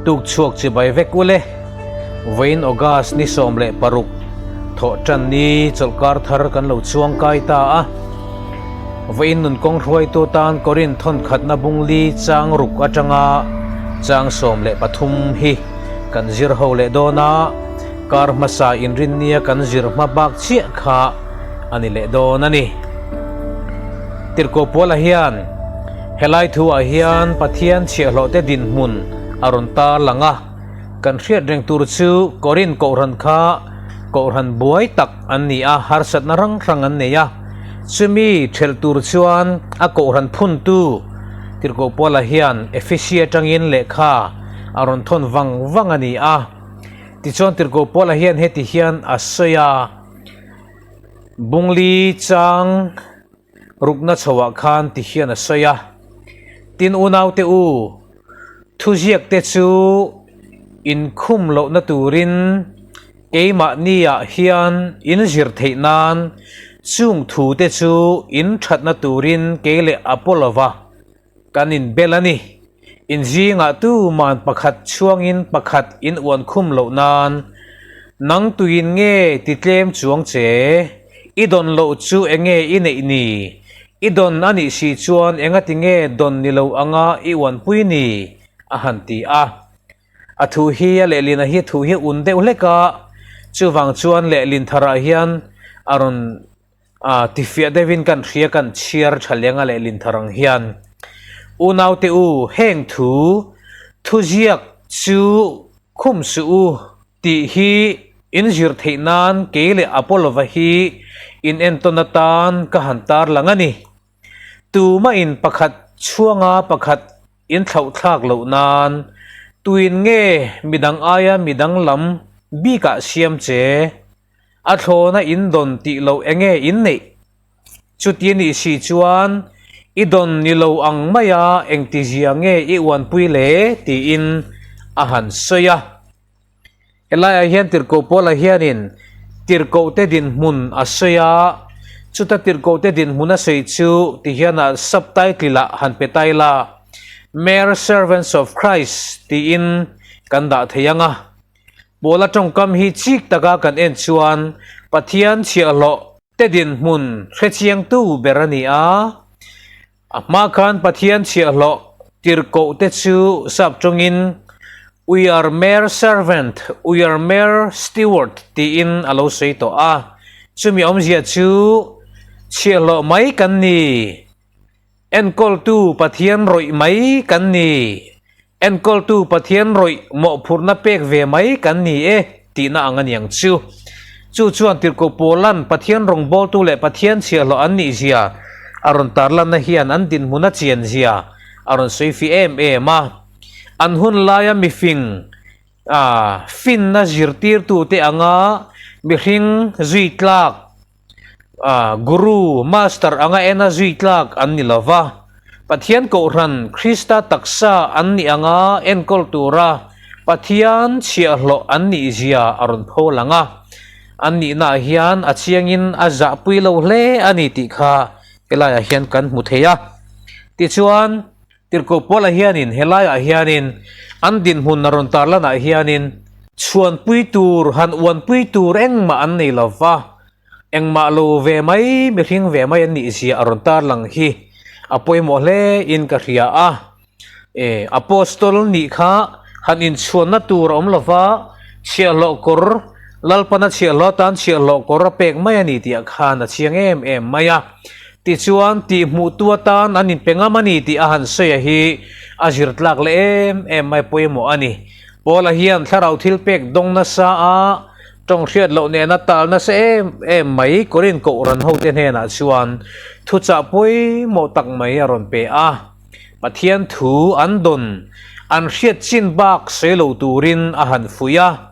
Tuk chhuak chibai vek ule. Vawiin August ni 16 thawh tan ni chawlhkar thar kan lo chuang kai ta a. Vawiin nun kawng hruaitu tan Korinth thawn khatna bungli chang ruk atanga chang 13 hi kan zir ho leh dawn a, kar hmasa inrinnia kan zir hma bak chiah kha a ni leh dawn a ni. Tirhkoh Puala hian helai thuah hian Pathian chhiahhlawhte dinhmun a rawn tar lang a, kan hriat reng tur chu Korinth Kohhran kha Kohhran buai tak an ni a, harsatna hrang hrang an nei a, chumi thelh tur chuan a Kohhran phuntu Tirhkoh Puala hian Ephesi atangin lehkha a rawn thawn vang vang a ni a. Tichuan Tirhkoh Puala hian heti hian a sawi a. Bungli chang rukna chhoah khan ti hian a sawi a, Tin unaute u, thuziakte chu inkhum lohna turin keimahniah hian in zir theih nan chung thute chu in thatna turin kei leh Apollo-va kan inbel a ni. In zingah tuman pakhat chhuangin pakhat in uan khum loh nan, Nang tuin nge ti tlem chuang che? I dawn loh chu enge i neih ni? I dawn a nih si chuan engati nge dawn ni lo anga i uanpui ni? a han ti a. A thu hi a lehlin a hi thu hi un deuh hlek a, chuvang chuan lehlin tharah hian a rawn A tifiah deuhin kan hria kan chhiar tha leng a lehlin thar ang hian Unaute u heng thu thuziak chu khum suh u tih hi in zir theih nan kei leh Apollo-va hi in entawn atan ka han tar lang a ni. Tumah in pakhat chhuanga pakhat in thlauh thlak loh nan tuin nge midang aia midang lam bikah siam che? A thlawna in dawn tih loh enge in neih? Chuti nih si chuan i dawn ni lo ang maia engtizia nge i uanpui le? tiin a han sawi a. Helaiah hian Tirhkoh Paula hianin Tirhkohte dinhmun a sawi a, chuta Tirhkohte dinhmun a sawi chu tihian a subtitle ah han pe ta ila, Mere Servants of Christ tiin kan dah thei ang a. Paula tawngkam hi chik taka kan en chuan Pathian chhiahhlawh te dinhmun hrechiangtu ber a ni a. A hma khan Pathian chhiahhlawh tirhkoh te chu sap tawngin We are mere servant, we are mere steward tiin a lo sawi tawh a. Chumi awmzia chu chhiahhlawh mai kan ni. Enkawltu Pathian rawih mai kan ni. Enkawltu Pathian rawih mawhphurhna pek ve mai kan ni e tihna ang a niang chu. Chu chuan Tirhkoh Paula'n Pathian rawngbawltu leh Pathian chhiahhlawh an nihzia a rawn tarlanna hian an dinhmun a chianzia a rawn sawi fi em em a. An hun laia mifing a finna zirtirtute anga mihring zui tlak A Guru, Master, anga ena zui tlak an ni lo va, Pathian Kohhran, Krista taksa an nih anga enkawl tura Pathian chhiahhlawh an nih zia a rawn pho lang a. An nihnaah hian a chiangin a zahpui lo hle a ni tih kha helaiah hian kan hmu thei a. Tichuan, Tirhkoh Paula hianin helaiah hianin an dinhmun a rawn tarlanah hianin chhuanpui tur, han uanpui tur engmah an nei lo va, Engmah lo ve mai, mihring ve mai an nih zia a rawn tarlang hi a pawimawh hle in ka hria a. E, Apostol nih kha han inchhuanna tur a awm lo va, chhiahhlawh kawr, Lalpana chhiahhlawh atan chhiahhlawh kawr a pek mai a ni tih ah khan a chiang em em mai a. Tichuan, tihhmuhtu atan an inpe ngam a ni tih a han sawi a hi a zir tlak leh em em mai pawimawh a ni. Paula hian thlarau thil pek dawng nasa a, Tawng hriat loh nena tal nasa em em mai Korin Kohhran hote hnenah chuan thuchah pawimawh tak mai a rawn pe a. Pathian thu an dawn an hriat chin bak sawi lo turin a han fuih a.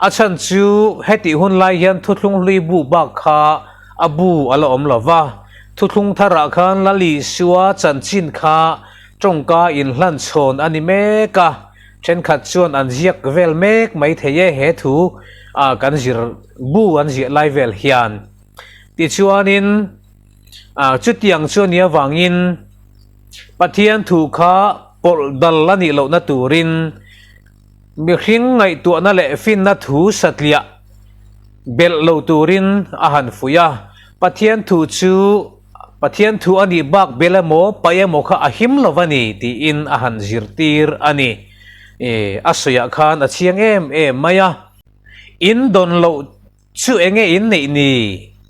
A chhan chu hetih hun lai hian thuthlung hlui bu bak kha a bu a la awm lo va, thuthlung tharah khan Lal Isua chanchin kha tawngka inhlan chhawn a ni mek a. Thenkhat chuan an ziak vel mek mai thei e he thu a kan zir bu an ziah lai vel hian. Tichuanin a chutiang chu a nih avangin Pathian thu kha pawlh dal a nih lohna turin. Mihring ngaihtuahna leh finna thu satliah belh lo turin a han fuih a, Pathian thu chu Pathian thu a nih bak bel emaw paih emaw kha a him lo va ni tiin a han zirtir a ni. A sawiah khan a chiang em em mai a, in dawn loh Chu enge in neih ni?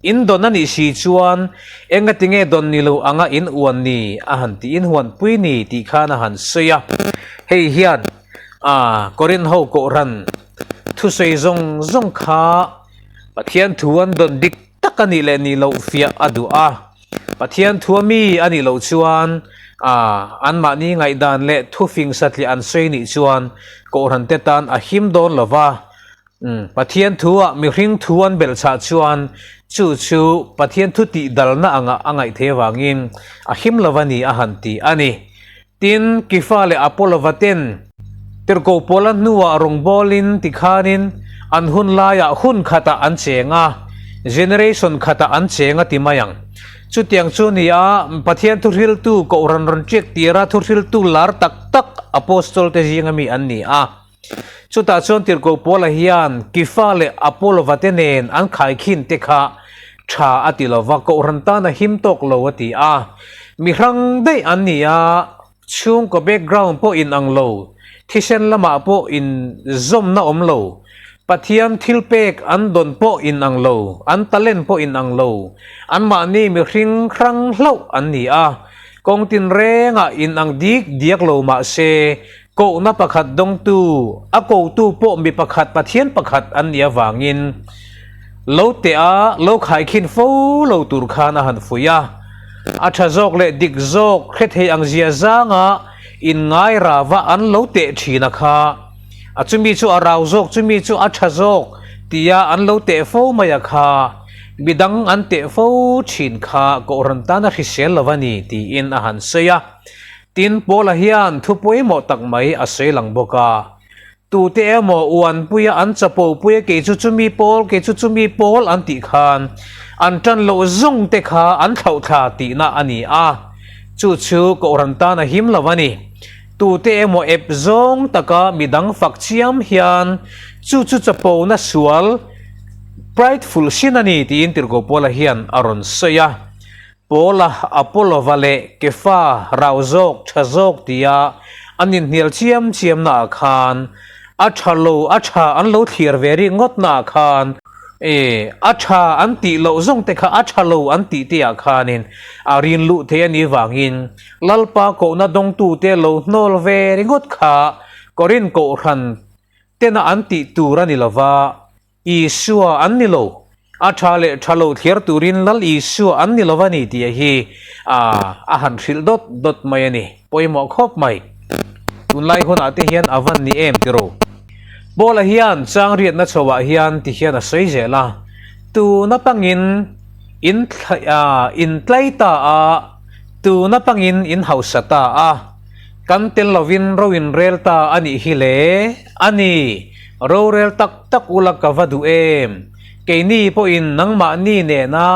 In dawn a nih si chuan enga tinge dawn ni lo anga in uan ni a han tih in huanpui ni tih khan a han sawi a. Hei hian a Korinth ho Kohhran thusawi zawng zawng kha Pathian thu an dawn dik tak a nih leh nih loh fiah a duh a. Pathian thu a mi a nih loh chuan a anmahni ngaihdan leh thufing satliah an sawi nih chuan Kohhran te tan a him dawn lo va. Umm, Pathian thu-ah mihring thu an belh chah chuan chu chu Pathian thu tih dalna angah a ngaih theih avangin a him lo a ni a han ti a ni. Tin, Kifa leh Apolova ten tirhkoh Paula hnuah rawngbawlin tikhanin an hun laiah hun khatah an cheng a, generation khatah an cheng a ti mai ang. Chutiang chu ni a, Pathian thuhriltu Kohhran rawn ṭiak tira thuhriltu lar tak tak Apostol te zinga mi an ni a. Chutah chuan Tirhkoh Paula hian Kifa leh Apolova te nen an khaikhin te kha tha a ti lo va, Kohhran tan a him tawk lo a ti a. Mi hrang daih an ni a, chhungkaw background pawh inang lo, thisen lamah pawh inzawmna awm lo, Pathian thilpek an dawn pawh inang lo, an talent pawh inang lo, anmahni mihring hrang hlauh an ni a. Kawng tinrengah inang dik diak lo mah se, Kohna pakhat dawngtu, a kotu pawh mi pakhat Pathian pakhat an nih avangin lo teh a, lo khaikhin fo lo tur khan a han fuih a. A tha zawk leh dik zawk hre thei ang zia zanga inngai rava an lo teh thin a kha. A chumi chu a rau zawk, chumi chu a tha zawk tia an lo teh fo mai a kha. Midang an teh fo thin kha Kohhran tan a hrisel lo a ni tiin a han sawi a. Tin, Paula hian thu pawimawh tak mai a sawi lang bawk a, Tute emaw uanpuia an chapopuia kei chu chumi pawl, kei chu chumi pawl an tih khan an tan loh zawng te kha an thlauhthla tihna a ni a, chu chu Kohhran tan a him lo a ni. Tute emaw ep zawng taka midang fak chiam hian chu chu chapona sual, prideful sin a ni tiin Tirhkoh Paula hian a rawn sawi a. Paula, Apollova leh Kefa rau zawk, tha zawk tia an inhnial chiam chiam naah khan a tha lo, a tha an lo thlir ve rik ngawt naah khan e, a tha an tih loh zawng te kha a tha lo an tih te ah khanin a rin luh thei a nih vangin Lalpa kohna dawngtute lo hnawl ve ringawt kha Korinth Kohhran tena an tih tur a ni lova, Isua an ni lo, a tha leh tha lo thliar turin Lal Isua an ni lo a ni tih hi a han hrilh dawt dawt mai a ni. Pawimawh khawp mai. Tunlai hunah te hian a van ni em tiro. Paula hian chang riatna chhoah hian ti hian a sawi zel a, tuna pangin in in tlai ta a, tuna pangin in hausa ta a, kan tel lovin ro in rel ta a nih hi le a ni. Rorel tak tak ula ka va duh em? Keini pawhin nangmahni nena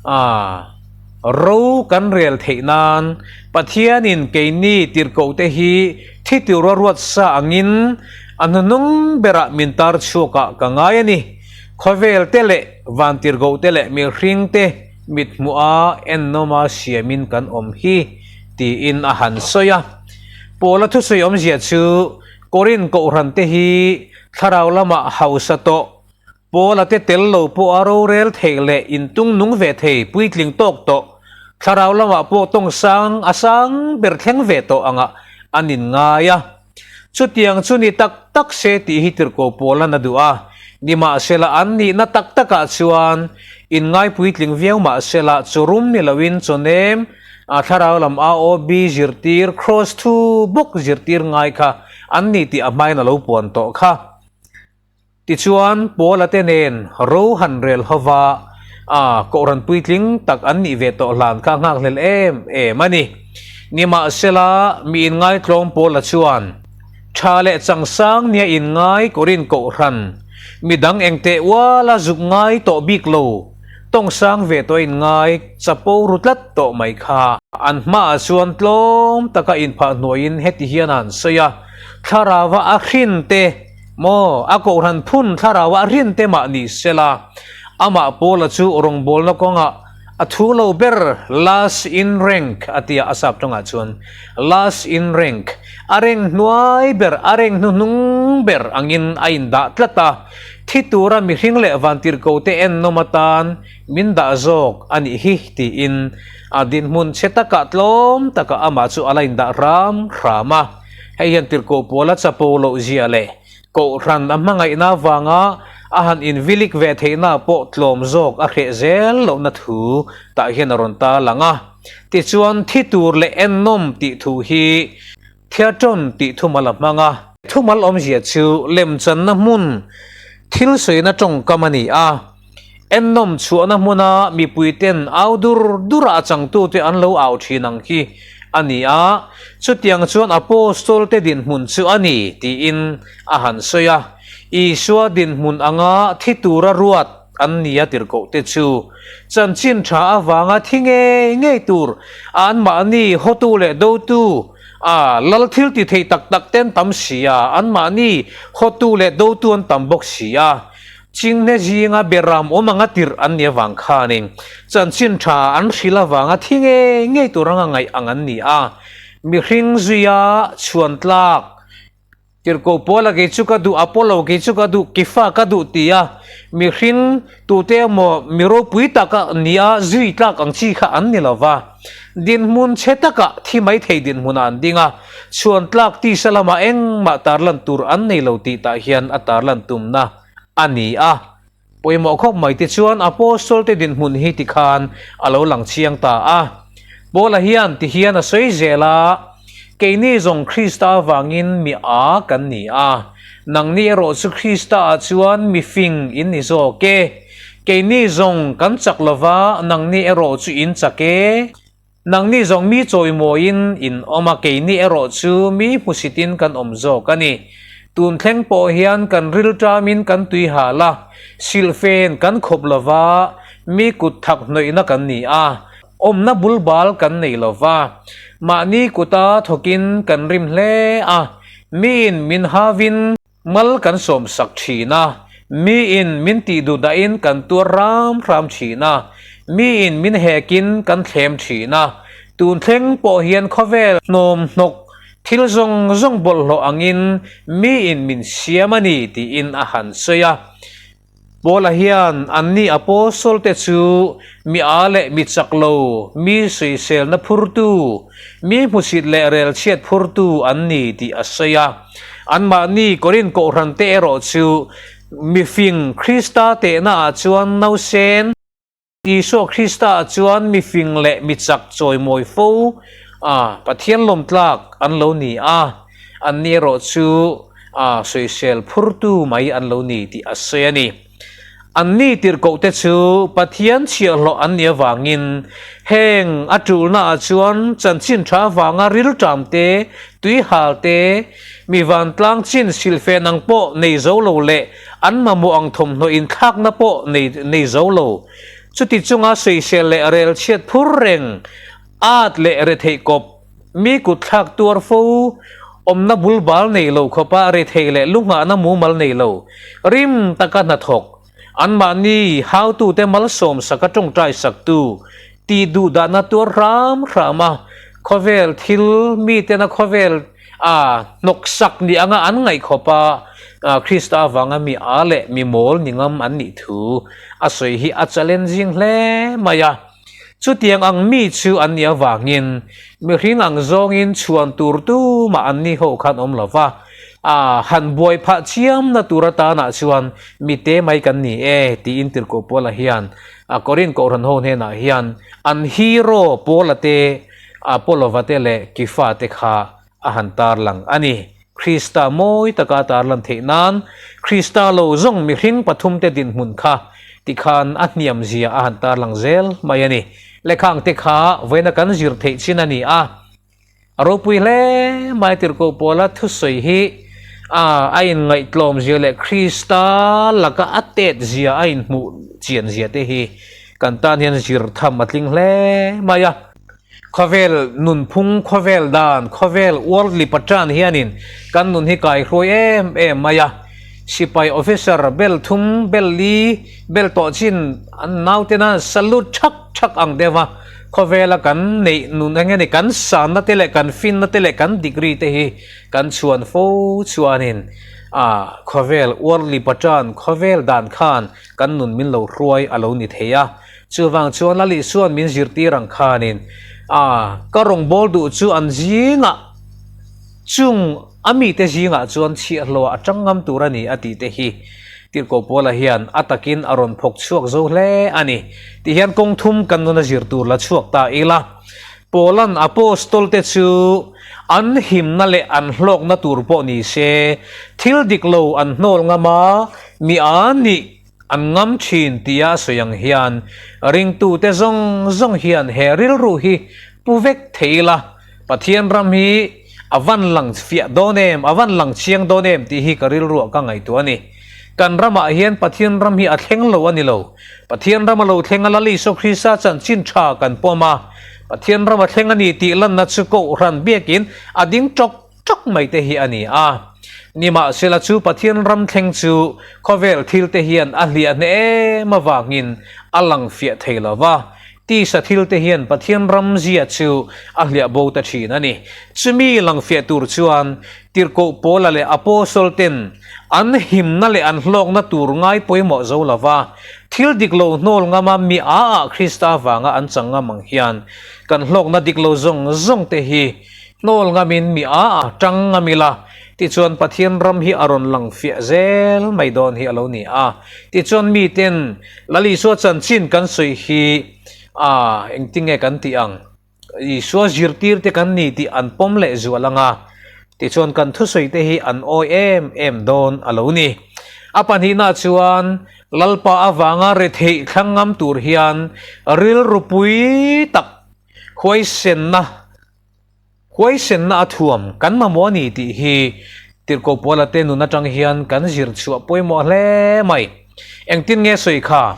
a ro kan rel theih nan Pathianin keini tirhkohte hi thi tura ruat sa angin a hnuhnung berah min tar chhuakah ka ngai a ni. Khawvel te leh van tirhkohte leh mihring te mithmuha ennawma siamin kan awm hi tiin a han sawi a. Paula thusawi awmzia chu Korinth Kohhran te hi thlarau lamah hausa tawh, Paula te tel lo pawh a rorel theih leh intung nung ve thei puitling tawk tawh, thlarau lamah pawh tawng sang a sang ber thleng ve tawh angah an inngai a. Chutiang chu ni tak tak se tih hi tirhkoh Paula'n a duh a, nimahsela an nihna tak takah chuan inngai puitling viau mahsela chawrum ni loin chawnem A thlarau lam AOB zirtir Kross thu bawk zirtir ngai kha an ni tih a hmain a lo puan tawh kha. Tichuan, Paula te nen ro han rel hova a Kohhran puitling tak an nih ve tawh hlan kha a nghakhlel em em a ni. Nimahsela, mi inngaitlawm Paula chuan tha leh changsang nia inngai Korinth Kohhran midang engteh uala zuk ngai tawh bik lo Tawng sang ve tawh in ngai chapo ru tlat tawh mai kha. An hmaah chuan tlawm taka inphah hnuaiin heti hian a han sawi a, Thlarauva a hrin te. Maw, a kohhran phun thlarauah rinte mah ni sela, amah Paula chu rawngbawlna kawngah a thu lo ber, last in rank a tia a sap tawngah chuan last in rank, a reng hnuai ber, a reng hnuhnung ber angin a indah tlat a, thi tura mihring leh vantirhkote ennawm atan min dah zawk a nih hi tiin a dinhmun chhe takah tlawm takah amah chu a la indah hram hram a. Hei hian tirhkoh Paula chapo loh zia leh Kohhran a hmangaihna avanga a han invilik ve theihna pawh tlawm zawk a hreh zel lohna thu tah hian a rawn ta lang a. Tichuan, thi tur leh ennawm tih thu hi theatron tih thumal a hmang a. Thumal awmzia chu lemchanna hmun thil sawina tawngkam a ni a. Ennawm chhuahna hmuna mipuiten au dur dura a changtute an lo au thin ang hi a ni a, chutiang chuan Apostol-te dinhmun chu a ni tiin a han sawi a. Isua dinhmun anga thi tura ruat an ni a tirhkohte chu chanchin tha avanga thi ngei ngei tur anmahni hotu leh dotu a lal thil ti thei tak tak te an tam si a, anmahni hotu leh dotu an tam bawk si a. Chinghne zinga beram awm anga tirh an nih avang khanin chanchin tha an hrilh avanga thi ngei ngei tur anga ngaih ang an ni a. Mihring zuia chhuan tlak, Tirhkoh Paula kei chu ka duh, Apollo kei chu ka duh, Kefa ka duh tia mihring tute emaw mi ropui taka nia zui tlak ang chi kha an ni lova. Dinhmun chhe takah thi mai thei dinhmunah an ding a, chhuan tlak tisa lamah engmah tarlan tur an nei lo tih tah hian a tarlan tumna a ni a. Pawimawh khawp mai te chuan Apostol te dinhmun hi tikhan a lo lang chiang ta a. Paula hian tihian a sawi zel a, Keini zawng Krista avangin mi a kan ni a, nangni erawh chu Krista ah chuan mi fing in ni zawk e. Keini zawng kan chak lova, nangni erawh chu in chak e. Nangni zawng mi chawimawiin in awm a, keini erawh chu mi hmusitin kan awm zawk a ni. Tun thleng pawh hian kan rilṭamin kan tui hal a, silhfen kan khawp lova, mi kut thak hnawihna kan ni a, awmna bulbal kan nei lova, mahni kuta thawkin kan rim hle a, miin min havin, Mal kan sawmsak thin a, miin min tih duh dahin kan tuar ram hram thin a, miin min hekin kan thlem thin a, tun thleng pawh hian khawvel hnawm hnawk thil zawng zawng bawlhhlawh angin miin min siam a ni tiin a han sawi a. Paula hian anni Apostle-te chu mi â leh mi chak lo, mi sawiselna phurtu, mi hmusit leh relchhiat phurtu an ni tih a sawi a. Anmahni Korinth kohhrante erawh chu mifing Krista tehnaah chuan nausen, Isua Kristaah chuan mifing leh mi chak chawimawi fo a, Pathian lawmtlak an lo ni a, anni erawh chu a sawisel phurtu mai an lo ni tih a sawi a ni. Anni tirhkohte chu Pathian chhiahhlawh an nih avangin heng a tulnaah chuan chanchin tha avanga rilṭam te, tuihal te, mi vantlang chin silhfen ang pawh nei zo lo leh An mamawh ang thawmhnaw inthlakna pawh nei nei zo lo. Chuti chunga sawisel leh rel chhiat phur reng, at leh retheih kawp, mi kut thlak tuar fo, awmna bulbal nei lo khawpa retheih leh lunghahna mumal nei lo, rim taka hnathawk, anmahni hautute malsawmsaka tawngtai saktu, tih duhdahna tuar hram hram a, khawvel thil mitena khawvel a hnawksak ni anga an ngaih khawp a, Krista avanga mi a leh mi mawl ni ngam an nih thu a sawi hi a challenging hle mai a. Chutiang ang mi chu an nih avangin mihring ang zawngin chhuan tur tumah an ni ho khan awm lo va, a han buai phah chiamna tur atanah chuan mi te mai kan ni e tiin Tirhkoh Paula hian Korinth Kohhran ho hnenah hian an hero Paula te, Apolova te leh Kefa te kha a han tarlang a ni. Krista mawi taka tarlan theih nan Krista lo zawng mihring pathumte dinhmun kha tikhan a hniam zia a han tarlang zel mai a ni. Lehkhang te kha vawiina kan zir theih chin a ni a. A ropui hle mai Tirhkoh Paula thusawi hi a a inngaihtlawm zia leh Krista laka a tet zia a inhmuh chian zia te hi kan tan hian zir tham a tling hle mai a. Khawvel nunphung, khawvel dan, khawvel worldly patern hianin kan nun hi kaihruai em em mai a. Sipai officer bel thum, bel li, bel tawh chin an nautena salute thak thak ang deuh a, khawvela kan neih nun eng nge ni kan sanna te leh kan finna te leh kan degree te hi kan chhuan fo chuanin a khawvel worldly pattern khawvel dan khan kan nun min lo hruai a lo ni thei a. Chuvang chuan Lal Isua'n min zirtir ang khanin a ka rawngbâwl duh chu an zingah chung a mite zingah chuan chhiahhlawh a tang ngam tur a ni a tih te hi Tirhkoh Paula hian a takin a rawn phawk chhuak zo hle a ni. Ti hian kawng thum kan nuna zir tur la chhuak ta ila. Paula'n Apostol te chu an himna leh an hlawkna tur pawh ni se thil dik lo an hnawl ngam a, mi a nih an ngam thin tia a sawi ang hian ringtute zawng zawng hian he rilru hi pu vek thei ila Pathian ram hi a van lang fiah dawn em, a van lang chiang dawn em tih hi ka rilruah ka ngaihtuah a ni. Kan ramah hian Pathian ram hi a thleng lo a ni lo. Pathian ram a lo thleng a, Lal Isua Krista chanchin tha kan pawm a, Pathian ram a thleng a ni tih lanna chu Kohhran biakin a ding tawk tawk mai te hi a ni a. Nimahsela chu Pathian ram thleng chu khawvel thil te hian a hliah hneh em avangin a lang fiah thei lo va. Tisa thil te hian Pathian ram zia chu a hliah bo ta thin a ni. Chumi lang fiah tur chuan Tirhkoh Paula leh Apostle ten an himna leh an hlawkna tur ngai pawimawh zo lova thil dik lo hnawl ngama mi a ah Krista vanga an chang ngam ang hian kan hlawkna dik lo zawng zawng te hi hnawl ngamin mi a ah tang ngam ila tichuan Pathian ram hi a rawn lang fiah zel mai dawn hi a lo ni a. Tichuan miten Lal Isua chanchin kan sawi hi a engtinge kan tih ang? Isua zirtir te kan ni tih an pawm leh zual ang a, tichuan kan thusawi te hi an awi em em dawn a lo ni. A pahnihna chuan Lalpa avanga retheih thlang ngam tur hian rilru pui tak huaisenna Huaisenna a thuam kan mamawh a ni tih hi Tirhkoh Paula te nun atang hian kan zir chhuah pawimawh hle mai. Engtin nge sawi kha?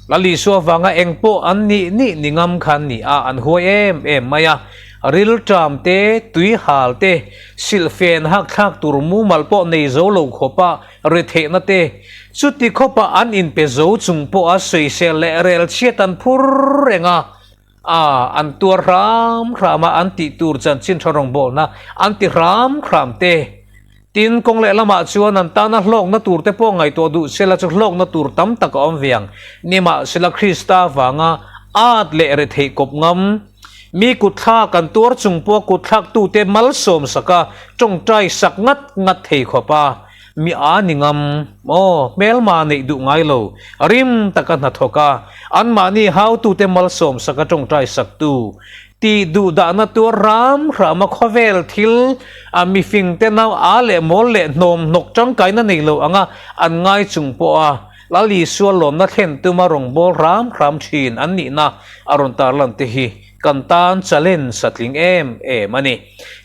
Lal Isua vanga eng pawh an nih nih ni ngam kha an ni a, an huai em em mai a. Rilṭam te, tui hal te, silhfen hak thlak tur mumal pawh nei zo lo khawpa retheihna te, chuti khawpa an inpe zo chung pawha sawisel leh rel chhiat an phur reng a. A, an tuar hram hram a, an tih tur chanchin tha rawngbawlna an ti hram hram te. Tin, kawng leh lamah chuan an tana hlawkna tur te pawh ngaihtuah duh sela chu hlawkna tur tam tak a awm ve ang. Nimahsela Krista vanga at leh retheih kawp ngam, mi kutthlak an tuar chung pawha kutthlaktute malsawm saka tawngtai sak ngat ngat thei khawp a, Mi a ni ngam maw? Hmelma neih duh ngai lo, rim taka hnathawk a, anmahni hautute malsawm saka tawngtai saktu, tih duh dahna tuar hram hrama khawvel thil a mifing te nau a leh mawl leh hnawm hnawk tangkaina nei lo anga an ngai chung pawha Lal Isua lawmna thlen tuma rawngbâwl hram hram thin an nihna a rawn tarlan te hi kan tan challenge a tling em em a ni.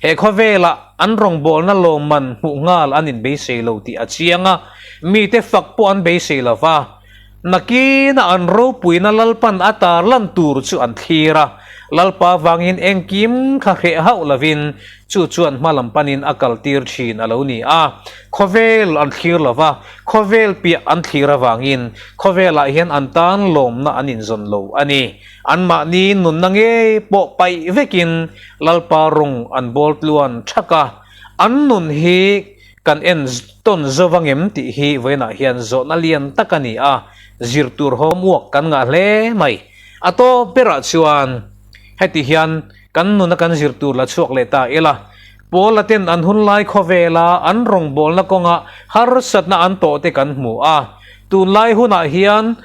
He khawvelah An rawngbawlna lawmman hmuh nghal an inbeisei lo tih a chiang a, mite fak pawh an beisei lo va. Nakina an ropuina Lalpan a tarlan tur chu an thlir a, Lalpa vangin engkim kha hreh hauh lovin chu chuan hma lam panin a kaltir thin a lo ni a. Khawvel an thlir lo va, khawvel piah an thlir avangin khawvelah hian an tan lawmna an inzawn lo a ni. Anmahni nunna ngei pawh paih vekin Lalpa rawng an bawl tluan thak a, an nun hi kan en tawn zo vangem tih hi vawiinah hian zawhna lian tak a ni a, zir tur homework kan ngah hle mai. A tawp berah chuan heti hian kan nuna kan zir tur la chhuak leh ta ila, Paula ten an hunlai khawvela an rawngbawlna kawnga harsatna an tawh te kan hmu a, tunlai hunah hian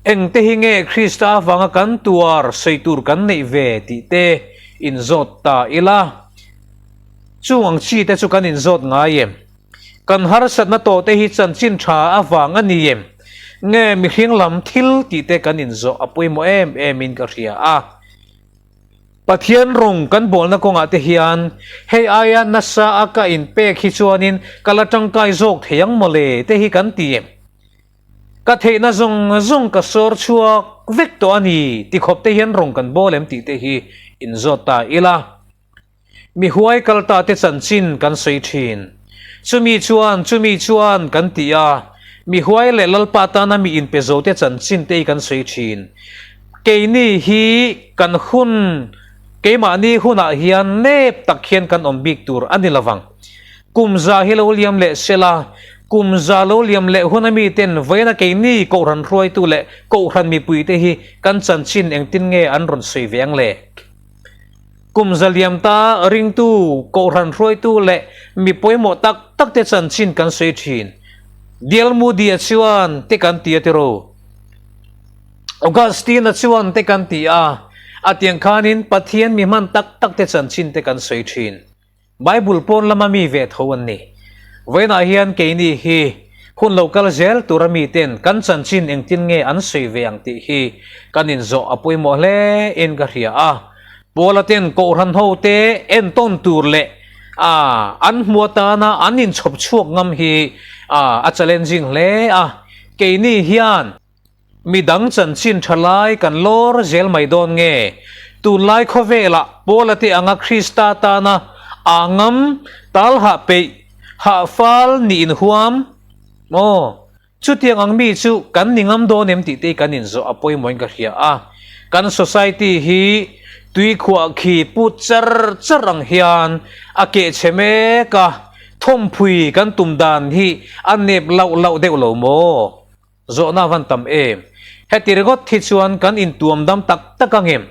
Engte hi nge Krista avanga kan tuar sawi tur kan neih ve tih te inzawt ta ila. Chung ang chi te chu kan inzawt ngai em? Kan harsatna tawh te hi chanchin tha avang a ni em? Nge mihring lam thil tih te kan inzawh a pawimawh em em in ka hria a. Pathian rawng kan bawlna kawngah te hian hei aia nasa a ka inpek hi chuanin ka la tangkai zawk thei ang mawle te hi kan ti em? Ka theihna zawng zawng ka sawr chhuak vek tawh a ni ti khawp te hian rawng kan bawl em tih te hi inzawt ta ila. Mi huai kal ta te chanchin kan sawi thin. Chumi chuan, chumi chuan kan ti a, mi huai leh Lalpa tana mi inpe zote chanchin te hi kan sawi thin. Keini hi kan hun, keimahni hunah hian nep tak hian kan awm bik tur a ni lovang. Kum za hi lo liam leh sela, kum za lo liam leh hun a miten vawiina keini Kohhran hruaitu leh Kohhran mipuite hi kan chanchin engtin nge an rawn sawi ve ang le? Kum za liam ta ringtu, Kohhran hruaitu leh mi pawimawh tak tak te chanchin kan sawi thin. Dial Moody-a chuan te kan ti a tiraw? Augustine-a chuan te kan ti a, a tiang khanin Pathian mi hman tak tak te chanchin te kan sawi thin. Bible pawn lama mi ve tho an ni. Vawiinah hian keini hi hun lo kal zel tura miten kan chanchin engtin nge an sawi ve ang tih hi kan inzawh a pawimawh hle in ka hria a. Paula ten Kohhran hote entawn tur leh a an hmu atana an inchhawp chhuak ngam hi a challenging hle a. Keini hian. Midang chanchin tha lai kan lawr zel mai dawn nge? Tunlai khawvelah Paula te anga Krista tana aa ngam, tal hah peih, hah fal nih inhuam maw? Chutiang ang mi chu kan ni ngam dawn em tih te kan inzawh a pawimawhin ka hria a. Kan society hi tuikhuah khi put char char ang hian a kehchhe mek a, thawmphui kan tum dan hi a nep lauh lauh deuh lo maw? Zawhna a van tam em? Heti ringawt hi chuan kan intuam dam tak tak ang em?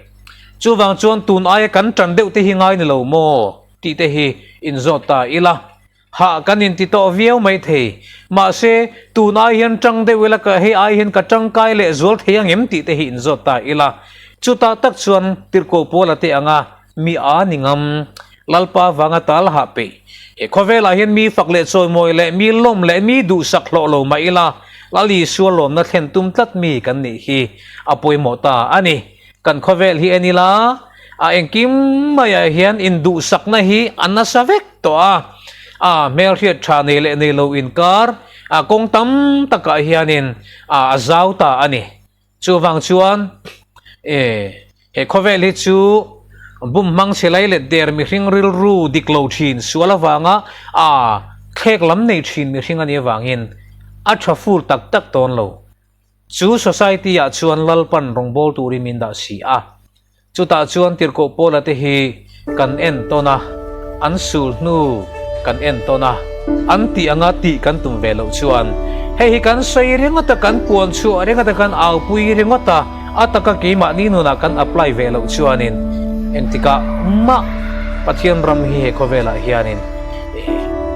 Chuvang chuan tun aia kan tan deuh te hi ngai ni lo maw? tih te hi inzawt ta ila. Hah kan inti tawh viau mai thei. Mahse, tun ai hian tang deuh ila ka hei ai hian ka tangkai leh zual thei ang em tih te hi inzawt ta ila. Chutah tak chuan Tirhkoh Paula te anga Mi a ni ngam. Lalpa vanga tal hah peih. He khawvelah hian mi fak leh chawimawi leh mi lawm leh mi duhsak hlawh lo mah ila, Lal Isua lawmna thlen tum tlat mi kan nih hi a pawimawh ta a ni. Kan khawvel hi en ila, a engkim maiah hian induhsakna hi a nasa vek tawh a. A hmelhriat tha nei leh nei lo inkar a kawng tam takah hianin a zau ta a ni. Chuvang chuan e he khawvel hi chu bum hmang chhe lai let der mihring rilru dik lo thin sual avanga a thlek lam nei thin mihring a nih avangin a tha fur tak tak tawn lo. Chu society ah chuan Lalpan rawngbâwl turin min dah si a. Chutah chuan Tirhkoh Paula te hi kan en tawn a, an sul hnu kan en tawn a, an tih anga tih kan tum ve loh chuan hei hi kan sawi ringawt a, kan puan chhuah ringawt a, kan aupui ringawt a, a taka keimahni nunah kan apply ve loh chuanin engtikah mah Pathian ram hi he khawvelah hianin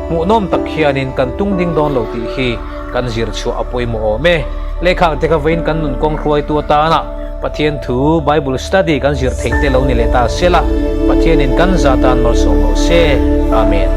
hmuhnawm tak hianin kan tung ding dawn lo tih hi kan zir chhuah a pawimawh awm e. Lehkhang te kha vawiin kan nun kawng hruaitu atana Pathian thu Bible study kan zir theih te lo ni leh ta sela, Pathianin kan za tan malsawm lo se. Amen.